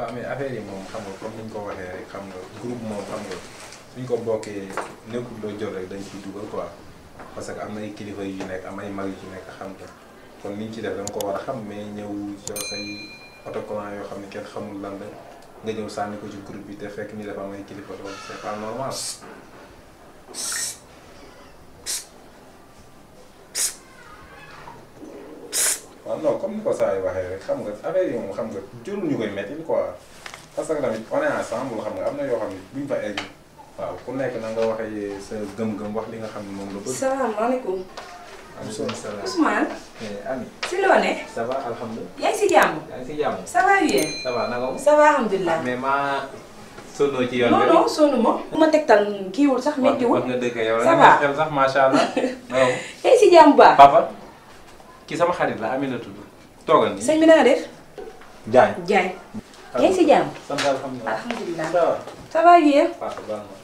waaw mais affaire yi moom xam nga comme ni ñu ko waxee rek xam nga groupe moom xam nga suñ ko bokkee nekkul loo jot rek dañ ciy dugal quoi parce que am na ay kilifa yu nekk am ay mag yu ci nekk xam nga kon liñ ci def danga ko war a xam mais ñëw yow say autocollant yoo xam ne kenn xamul lan la nga ñëw sànni ko ci groupe bi te fekk ni dafa am ay kilifa loolu c'est pas normal. waaw non comme ni ko saa yi waxee rek xam nga affaire yi moom xam nga jëlul ñu koy métti quoi parce que tamit on est ensemble xam nga am na yoo xam ne buñ fa egg waaw ku nekk na nga waxee sa gëm-gëm wax li nga xam ne moom la bëgg. salaamaaleykum. maaleykum salaam Ousmane. Ami. si loo ne. ça va alhamdulilah. yaa ngi si jàmm. yaa ngi si jàmm. ça va bien. ça va naka ko. ça va alhamdulilah. mais maa sonnoo ci yoon bi. non non sonn ma. bu ma tegtal kiiwul sax méttiwul. wax nga dëgg yow ça la va nga xel sax macha allah. waaw. yaa ngi si jàmm bu baax. papa ki sama xarit la Ami la tudd. toogal nii. sëñ bi na nga def. Diagne. Diagne. yaa ngi si jàmm. sant alhamdulilah. alhamdulilah. ça va. ça va bien. papa baal ma.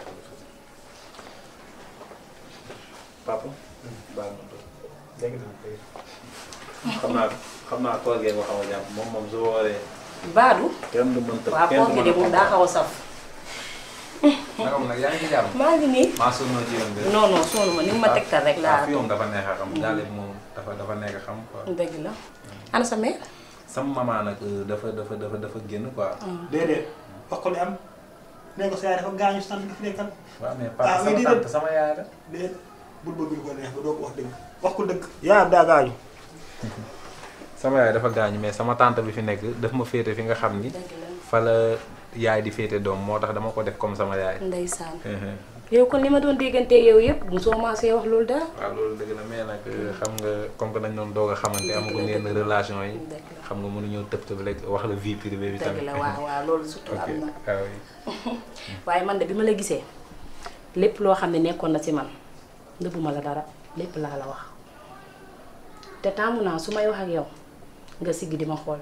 papa baal ma toog. dégg nga xam naa koor gee ko xaw a jàpp moom su wooree. Baadu. kenn du mën tëb waaw kenn du kooku mën de moom daa xaw a saf. naka moom nag yaa ngi ci jàmm. maa ngi nii. maa sonnoo ci yoon bi. non non sonn ma ni nga ma tegtal rek laa. fi moom dafa neex a xam. daal moom dafa nekk a xam quoi. dëgg la. ana sa mère. sama maman nag dafa génn quoi. déedéet wax ko li am nee ko sa yaay dafa gaañu sant bi fi nekkal. waaw mais papa sama tante sama yaay la. déedéet bul bëgg lu ko neex ba doo ko wax dëgg wax ko dëgg. yaayam daa gaañu. sama yaay dafa gaañu mais sama tante bi fi nekk daf ma féete fi nga xam ni. dëgg la. fa la yaay di féete doom moo tax dama ko def comme sama yaay. ndeysaan. yow kon li ma doon déggantee yow yëpp bu soo commencé wax loolu daal. waaw loolu dëgg la mais nag xam nga comme que dañ doon doog a xamante amaguñ yenn relation yi. xam nga mënuñoo tëb tëb rek wax la vie privée bi tamit. dëgg la waaw waaw loolu surtout am na. waaw waaye man de bi ma la gisee lépp loo xam ne nekkoon na ci man nëbbuma la dara lépp laa la wax te taamu naa su may wax ak yow nga siggi di ma xool.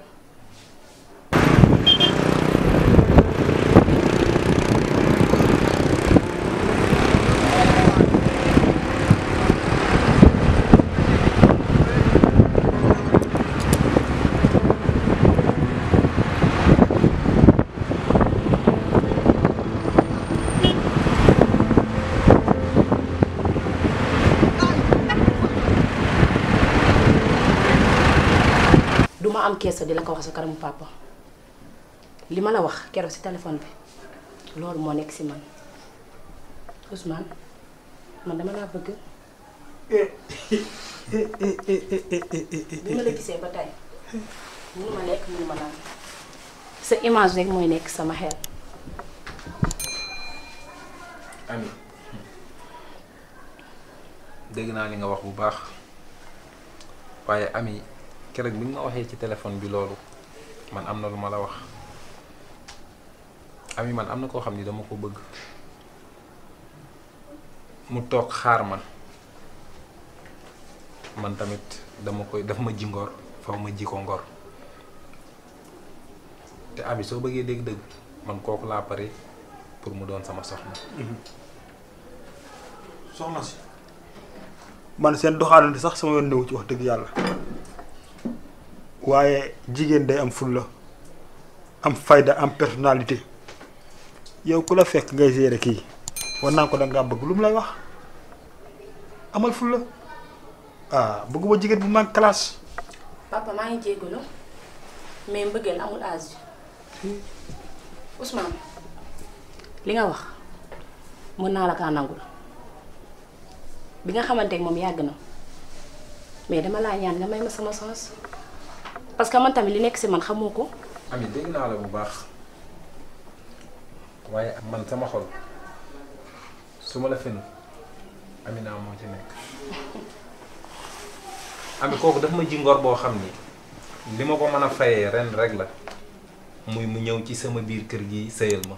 duma am keesa di la ko wax sa kanamu papa li ma la wax keroog ci téléphone bi loolu moo nekk ci man Ousmane man dama laa bëgg bi ma la gisee ba tey mënu ma lekk mënu ma naan sa image rek mooy nekk sama xel. Ami dégg naa li nga wax bu baax waaye Ami keroog bi nga waxee ci téléphone bi loolu man am na lu ma la wax Ami man am na koo xam ni dama ko bëgg mu toog xaar man tamit daf ma ji ngor faw ma ji ko ngor te Ami soo bëggee dégg-dëgg man kooku laa pare pour mu doon sama soxna. soxna si man seen doxaalante sax sama yoon newu ci wax dëgg yàlla waaye jigéen day am fulla am fayda am personnalité yow ku la fekk ngay gérer kii war naa ko dangaa bëgg lu mu lay wax amal fulla bëgguma jigéen bu mag classe. papa maa ngi jégalu mais mbëggeel amul âge Ousmane li nga wax mën naa la kaa nangul bi nga xamante ak moom yàgg na mais dama laa ñaan nga may ma sama sens parce que man tamit li nekk ci man xamoo ko. Ami dégg naa la bu baax waaye man sama xol su ma la fenn Amina moo ci nekk Ami kooku daf ma ji ngor boo xam ni li ma ko mën a fayee ren rek la muy mu ñëw ci sama biir kër gi sëyal ma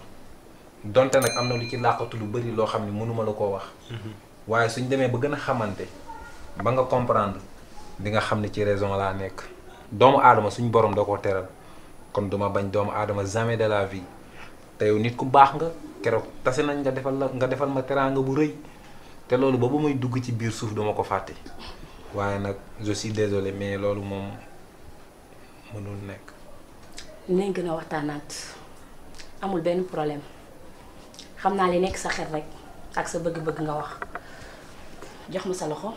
donte nag am na lu ci làqatu lu bari loo xam ni mënuma la koo wax waaye suñ demee ba gën a xamante ba nga comprendre di nga xam ne ci raison laa nekk doomu aadama suñ borom da koo teral kon duma bañ doomu aadama jamais de la vie te yow nit ku baax nga keroog tase nañ nga defal ma teraanga bu rëy te loolu ba muy dugg ci biir suuf duma ko fàtte waaye nag je suis désolé mais loolu moom mënul nekk. dinañ gën a waxtaanaat amul benn problème xam naa li nekk sa xel rek ak sa bëgg-bëgg nga wax jox ma sa loxo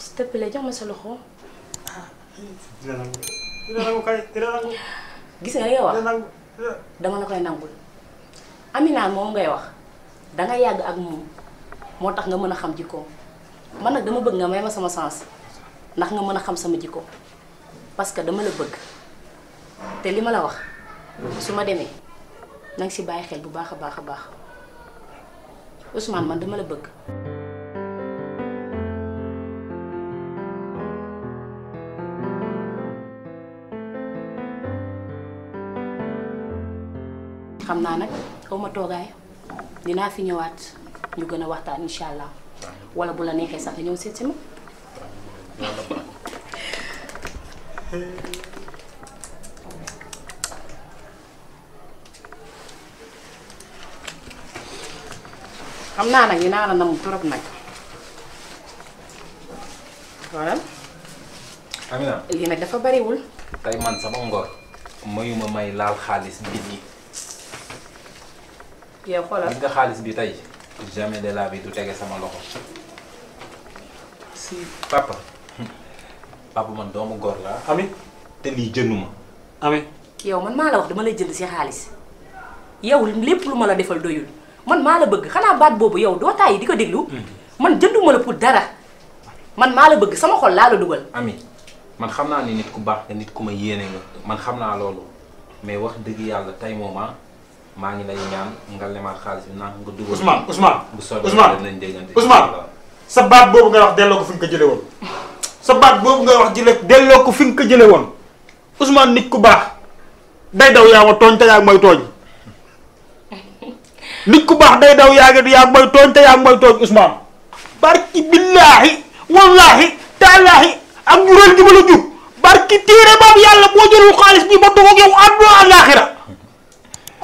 s'il te plaît jox ma sa loxo. dina nangu kay dina nangu. gis nga li nga wax dama la koy nangul Amina moom ngay wax danga yàgg ak moom moo tax nga mën a xam jikkoom man nag dama bëgg nga may ma sama sens ndax nga mën a xam sama jikko parce que dama la bëgg te li ma la wax su ma demee nanga si bàyyi xel bu baax a baax a baax Ousmane man dama la bëgg. xam naa nag xaw ma toogaay dinaa fi ñëwaat ñu gën a waxtaan incha allah wala bu la neexee sax ñëw seet si ma. xam naa nag dinaa la nam trop nag voilà. Amina lii nag dafa bariwul. tey man sama ngor mayuma may laal xaalis bi nii. yow xoolal gis nga xaalis bi tey jamais de la vie du tege sama loxo si papa man doomu góor laa. Ami te lii jënduma. Ami yow man maa la wax dama lay jënd si xaalis yow lépp lu ma la defal doyul man maa la bëgg xanaa baat boobu yow doo tàyyi di ko déglu. man jënduma la pour dara man maa la bëgg sama xol laa la dugal. Ami man xam naa ni nit ku baax te nit ku ma yéene nga man xam naa loolu mais wax dëgg yàlla tey moom maa ngi lay ñaan nga lemaat xaalis bi naan nga dugal. Ousmane bu soobee Ousmane dinañ déggante. Ousmane sa baat boobu ngay wax delloo ko fi nga ko jëlee woon sa baat boobu ngay wax delloo ko fi nga ko jëlee woon Ousmane nit ku baax day daw yaa ma tooñ te yaa mooy tooñ nit ku baax day daw yaa mooy tooñ te yaa mooy tooñ Ousmane barki billaahi wallaahi taalaahi ak juróom gi ma la jur barki téere boobu yàlla boo jëlul xaalis bi ba doog yow àdduna àllaaxira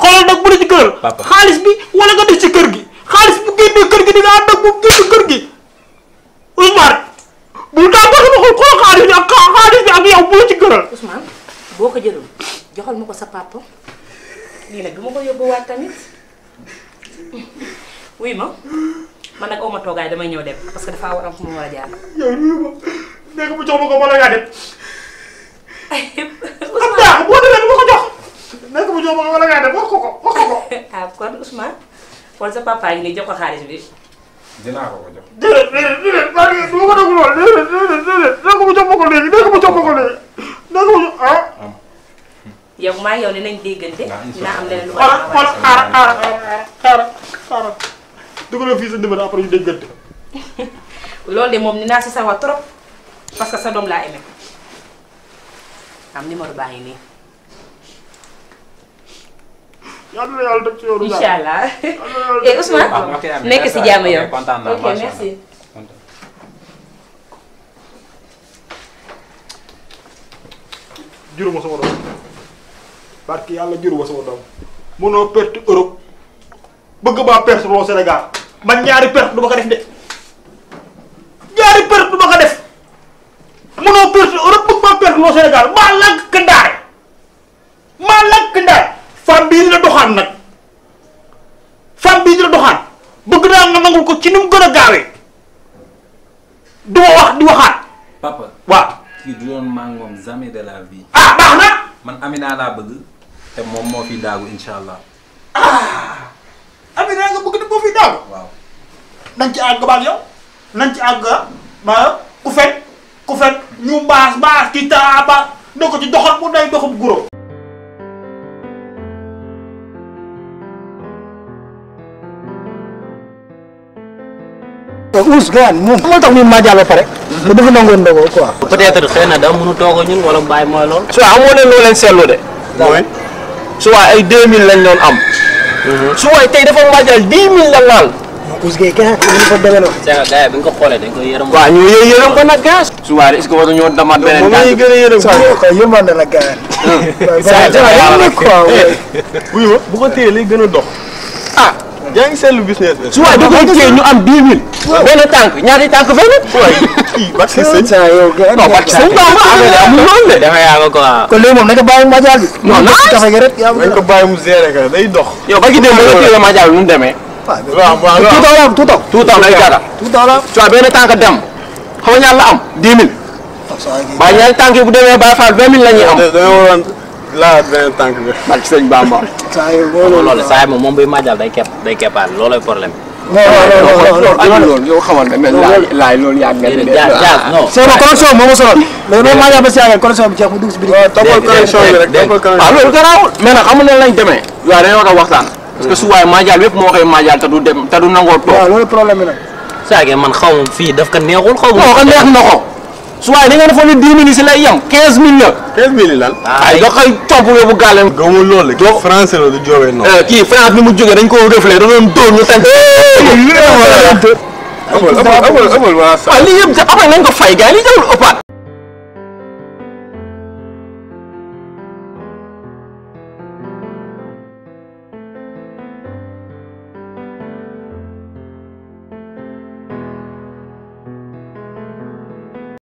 xoolal nag bu la ci këral xaalis bi wala nga def ci kër gi xaalis bu génnee kër gi di nga ànd ak bu génn kër gi Ousmane bul daa ba sama xol xool xaalis bi ak yow bu la ci këral. Ousmane boo ko jëlul joxal ma ko sa papa lii nag du ma ko yóbbuwaat tamit wuy ma man nag aw ma toogaay damay ñëw dem parce que dafa war a am fu ma war a jaar. yow nuyu ma nekk mu jox ma ko bala ngaa dem. Ousmane am boo demee du ma ko jox. nekk mu jox ma ko bala ngaa dem wax ko. ah kon Ousmane wala sa papa yi nii jox ko xaalis bi. dinaa ko jox. déedéet maa ngi du ma ko déglu lool déedéet nekk mu jox ma ko léegi nekk mu jox ma ko léegi nekk mu jox ah. yow maa yow dinañ déggante. dinaa am leneen lu xaaral dugaloo fii sa numéro après ñu déggante. loolu de moom dinaa si sawar trop parce que sa doom laa aimé am numéro baa ngi nii. yàlla na yàlla def ci yoonu. incha allah et Ousmane nekk si jàmm yow. ok merci. juruma sama doom barki yàlla juruma sama doom mënoo perte Europe bëgg maa perte loo Sénégal man ñaari perte du ma ko def de ñaari perte du ma ko def mënoo perte Europe bëgg maa perte loo Sénégal maa lànk ndaare femme bii dina doxaan nag femme bii dina doxaan bëgg naa nga nangul ko ci ni mu gën a gaawee du ma wax di waxaat. papa waaw. kii du doon maa ngi moom jamais de la vie. ah baax na. man Amina laa bëgg te moom moo fi daagu incha allah. Amina nga bëgg te moo fi daagu. waaw. nañ ci àgg baal yow nañ ci àgg ma ku fet ñu mbaas ki taaba ne ko ci doxal bu day doxam guro. Ous gaan moom moo tax ñu maajaal ba pare. te dafa nangoon ndogoo quoi. peut-être xëy na da mënu toog ñun wala mbaay mooy lool. su amoo leen loo leen seetlu de. mooy su waay ay 2000 lañ doon am. su waay tey dafa maajaal 10 000 la laal. Ous Gueye gàncax gi dafa demee noonu. c'est que gars yi bi nga ko xoolee dañ koy yërëm. waaw ñu yërëm ko nag gaz. su waay est-ce que war nañoo damaat beneen gaz. moom gën a yërëm ko yërmande la gars saa yi bu ko téye lay gën a dox. ah yaa ngi seetlu business bi. su waay da koy téye ñu am 10 000. benn tànk ñaari tànk fenn. waaye kii ba ci sëñ. non parce que sëñ Bamba affaire yi amul noonu de. dafa yaa ko quoi. kon léegi moom nañ ko bàyyi Madial bi. non non café gi rek yaa dañ ko bàyyi mu gérer ka day dox. yow ba ki dem ba nga téye Madial nu mu demee. waaw waaw tuutaw lay gara. su waay benn tànk dem xam nga ñaar la am 10 000. ba ñaari tànk yi bu demee Baye Fall 20 000 la ñuy am. dañoo waroon laaj benn tànk bi. barke sëñ Bamba. loolu saa yi moom buy màjjal day keppaat loolooy problème. loolu yow xamal nga ne laay loolu yàgg nga ne. jaas non. c'est bon connexion moo ma sonal. mais noonu Madial ba si yàggal connexion bi jeex mu dugg si biir. toppal connexion bi rek toppal connexion. waaw loolu garaawul mais nag xam nga ne lañ demee. waaw dañoo war a waxtaan. parce que su waay Madial yëpp moo koy Madial te du dem te du nangoo toog. waaw loolu problème bi nag. saa yi man xaw ma fii daf ko neexul xaw ma. non ko neex na ko. su waay da nga defoon ni 10 000 si lay yem 15 000 la. 15 000 lan. ay nga koy topp yóbbu gàllam. gëmul loolu la kii français la du joobee noonu. kii France bi mu jógee dañ ko reflé da doon dóor ñu tànk. ëppal waa. waaw lii yëpp après nañ ko fay gars yi li jawul ëppaat.